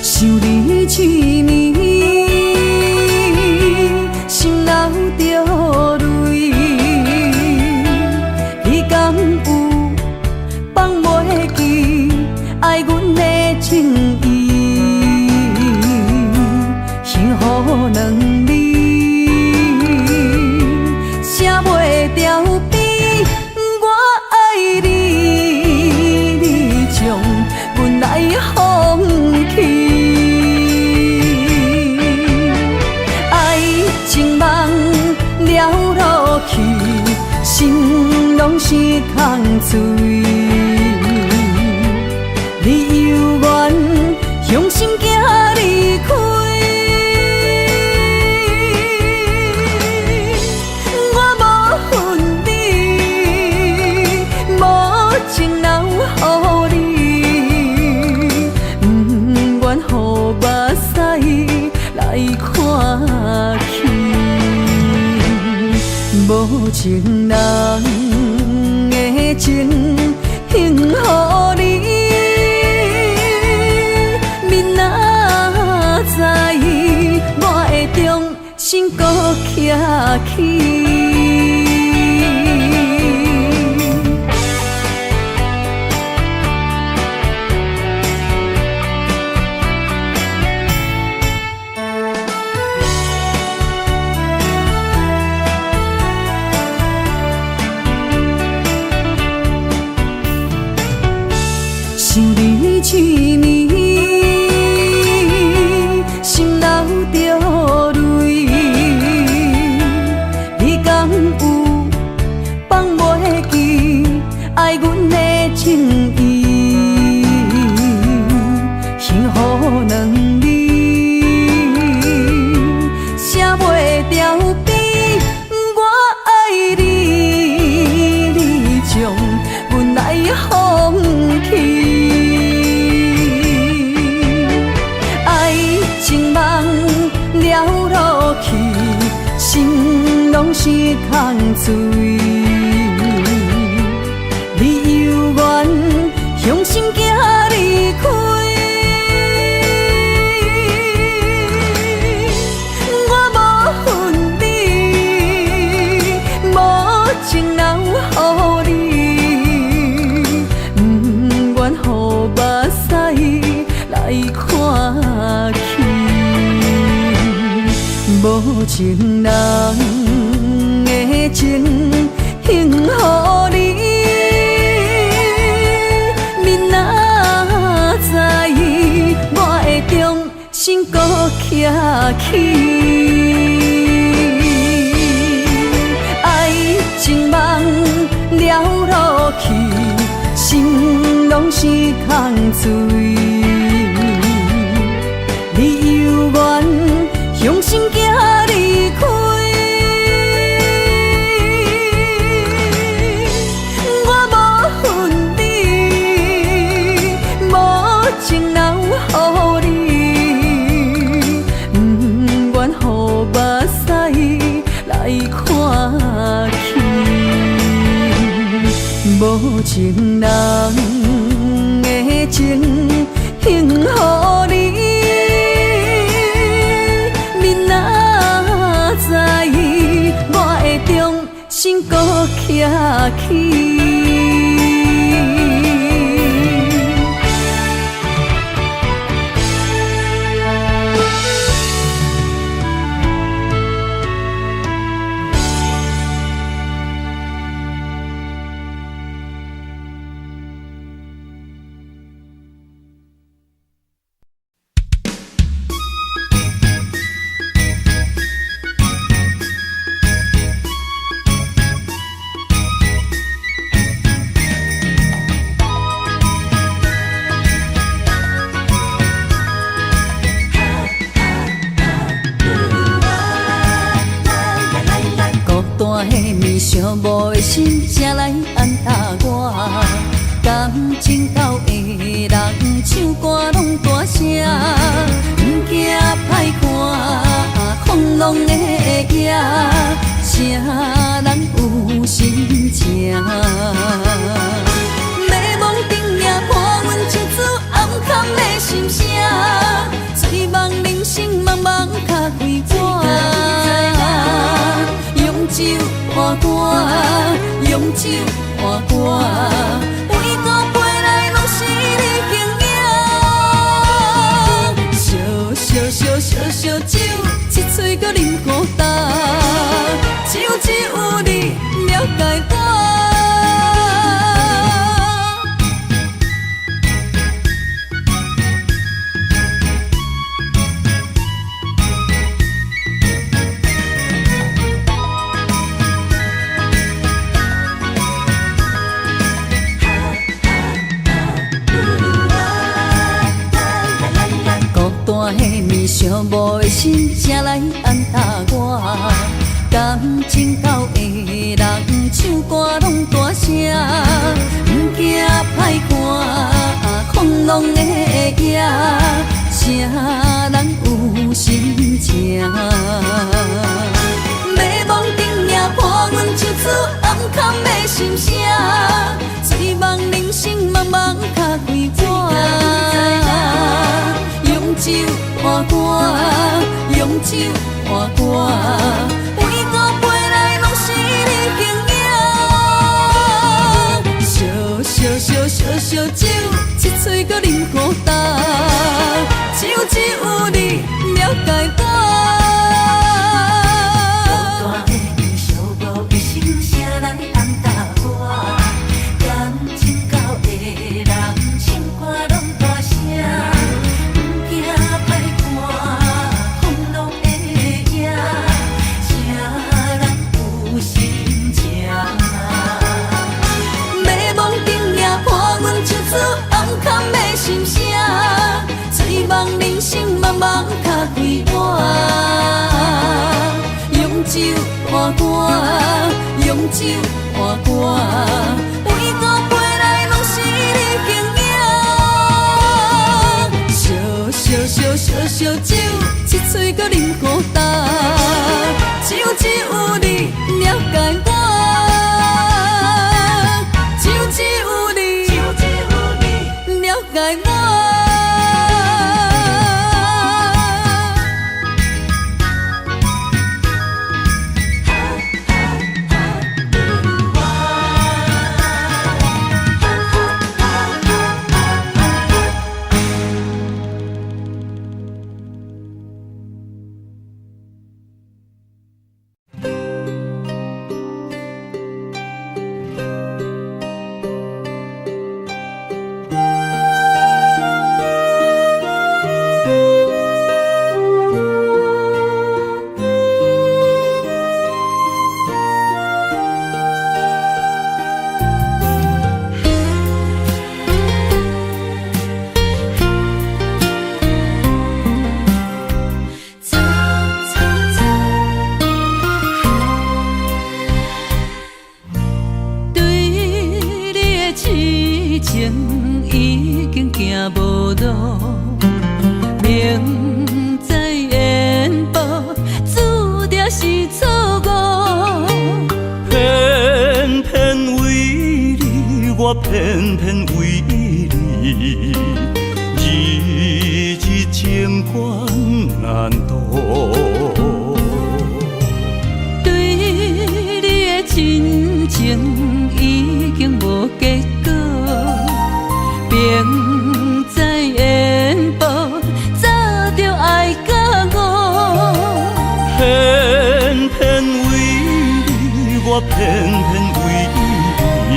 想你一暝，心流著淚，你敢有放袂記愛阮的情意？幸福兩字，寫袂掉邊，我愛你，你將阮來放棄。愛情夢了落去，心攏是空碎。你猶原雄心行離開，我無恨你，無情留予你，不願予目屎來看去。無情人的情，幸予你，面若是空嘴。你犹原雄心行离开，我无恨你，无情留予你，不愿予目屎来看去。无情人的情，幸予你。明仔载，我会重新阁徛起。爱情梦了落去，心拢是空碎。你犹原雄心行离开，我无恨你，无情留予你，不愿予目屎来看去。无情人的情，幸予你。明仔载，我会重新阁徛起。孤單的暝，寂寞的心，誰來安撫我？感情厚的人，唱歌攏大聲，毋驚歹看，風浪的影，啥人有心情？迷惘顶夜伴阮一支暗藏的心声，醉梦人生茫茫敲开我。用酒换歌，用酒换歌，为孤飞来拢是你形影。烧烧烧烧烧酒，一喙阁啉孤单，酒只有你了解我。孤單的暝，寂寞的心，誰來安撫我？感情厚的人，唱歌攏大聲，毋驚歹看，風浪的影，啥人有心情？迷惘顶夜伴阮一支暗藏的心声，醉梦人生茫茫敲开我。用酒换歌，用酒换歌，为孤飞来拢是你形影。烧烧烧烧烧酒，一喙阁啉孤单，酒只有你了解我。孤單的暝，寂寞的心，誰來安撫我？感情厚的人，唱歌攏大聲，毋驚歹看，風浪的影，啥人有心情？迷惘顶夜伴阮一支暗藏的心声，醉梦人生茫茫敲开我。用酒换歌，用酒换歌，为孤飞来拢是你形影。烧烧烧烧烧酒，一喙阁啉孤单，酒只有你了情已經行無路，明知緣無，注定是錯誤。偏偏為你，我偏偏為你，日日情關難渡。對你的真情已經無結果，明知緣無，早就愛甲我。偏偏為你，我偏偏為你，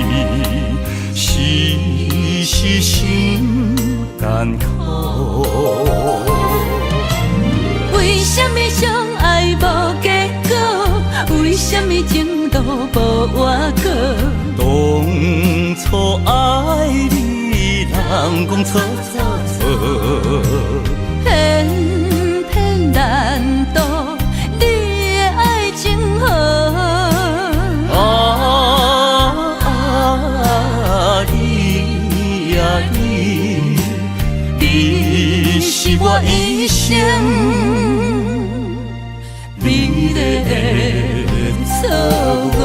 時時心艱苦。為什麼相愛無結果？為什麼情路無倚靠？當初愛你，人講錯錯錯，偏偏難渡你的愛情河。啊你啊你，你是我一生美麗的錯誤。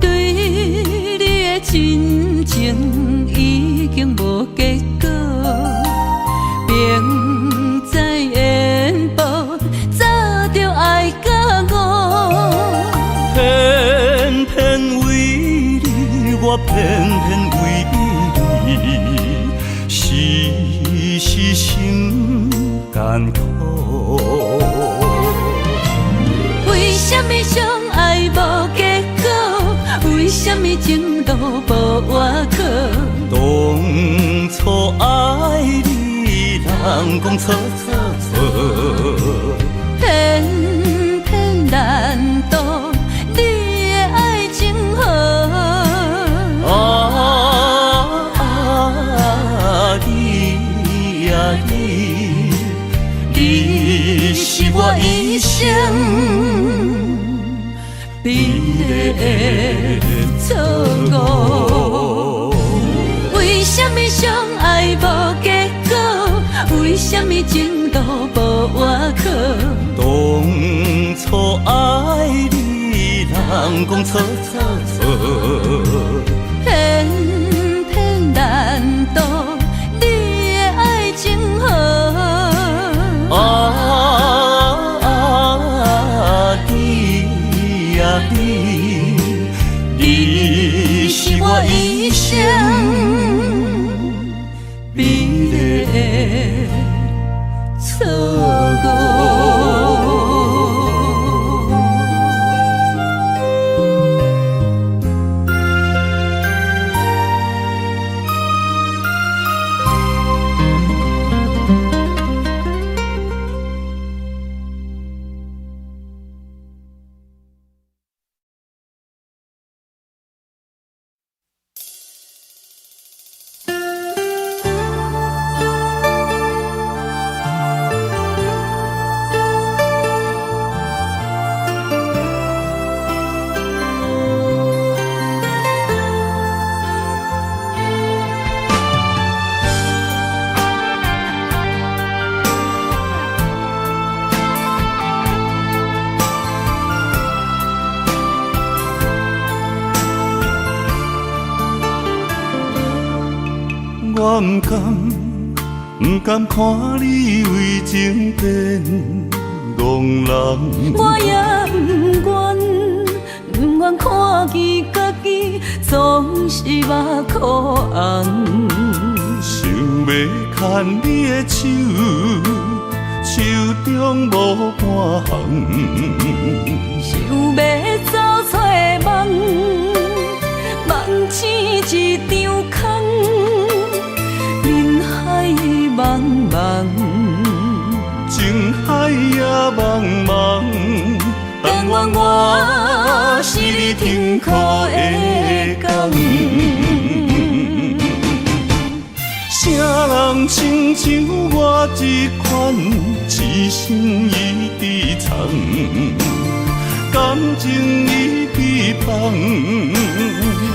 對你的真情已經無結果，明知緣無，早就愛甲我。偏偏為你，我偏偏為你，時時心艱苦。為什麼相愛無結果？為什麼情路無倚靠？當初愛你，人講錯錯錯，偏偏難渡你的愛情河。啊你啊你，你是我一生美麗的錯誤。為什麼相愛無結果？為什麼情路無倚靠？當初愛你，人講錯錯錯，偏偏難渡你的愛情河。啊你啊你，你是我一生美麗的錯誤。我毋甘，毋甘看你為情變戇人。我也毋願，毋願看見家己總是目箍紅。想欲牽你的手，手中無半項。想欲走找夢，夢醒一場空。人海茫親像我這款，痴心伊佇藏，感情伊佇放。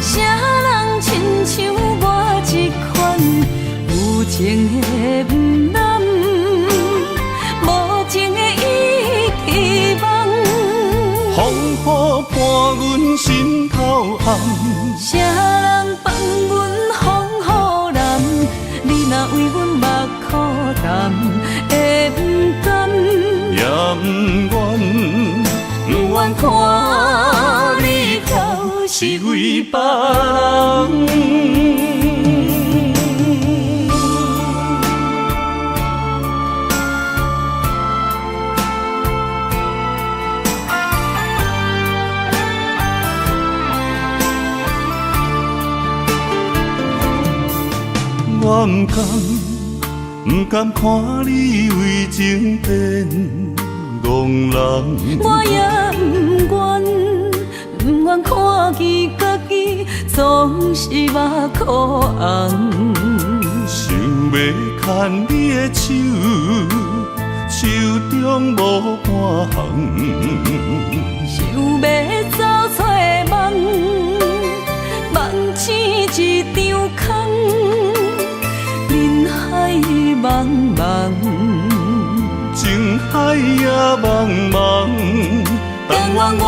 啥人親像我這款，有情的毋諗，無情的伊佇望。風雨伴阮心頭暗，啥人放阮風雨男？你若為阮目苦澹，會毋甘？也毋願，毋願看你哭是為別人。我毋甘，毋甘看你為情變戇人。我也毋願，毋願看見家己總是目箍紅。想欲牽你的手，手中無半項。想欲走找夢，夢醒一場空。人海茫茫，情海也茫茫，但願我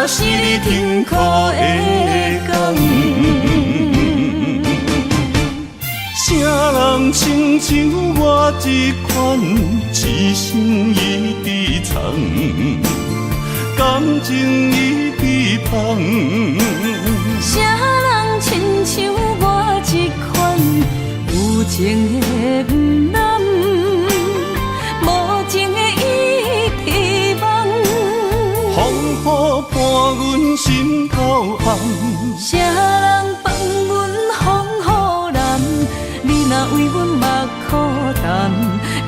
是你停靠的港。啥人親像我這款，痴心伊佇藏，感情伊佇放。啥人親像我這款，有情的毋諗，無情的伊佇望。風雨伴阮心頭暗，啥人放阮風雨男？你若為阮目苦澹，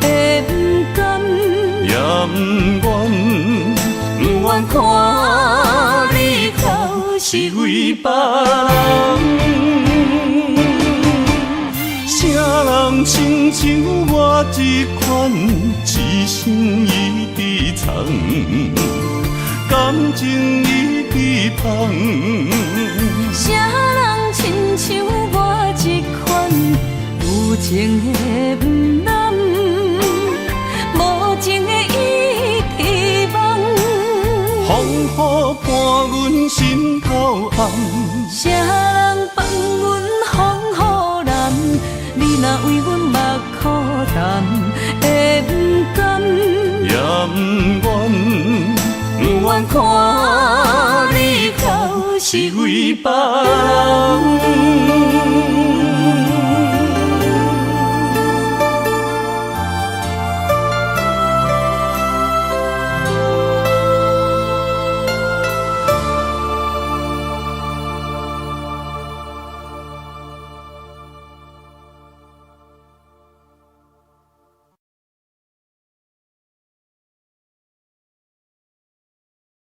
會毋甘？也毋願，毋願看你哭是為別人。啥人親像我這款，痴心伊佇藏，感情伊佇放。啥人親像我這款，有情的毋諗，無情的伊佇望。風雨伴阮心頭暗，啥人放阮風雨男？你若為阮目苦澹，會毋甘？也毋願，毋願看你哭是為別人。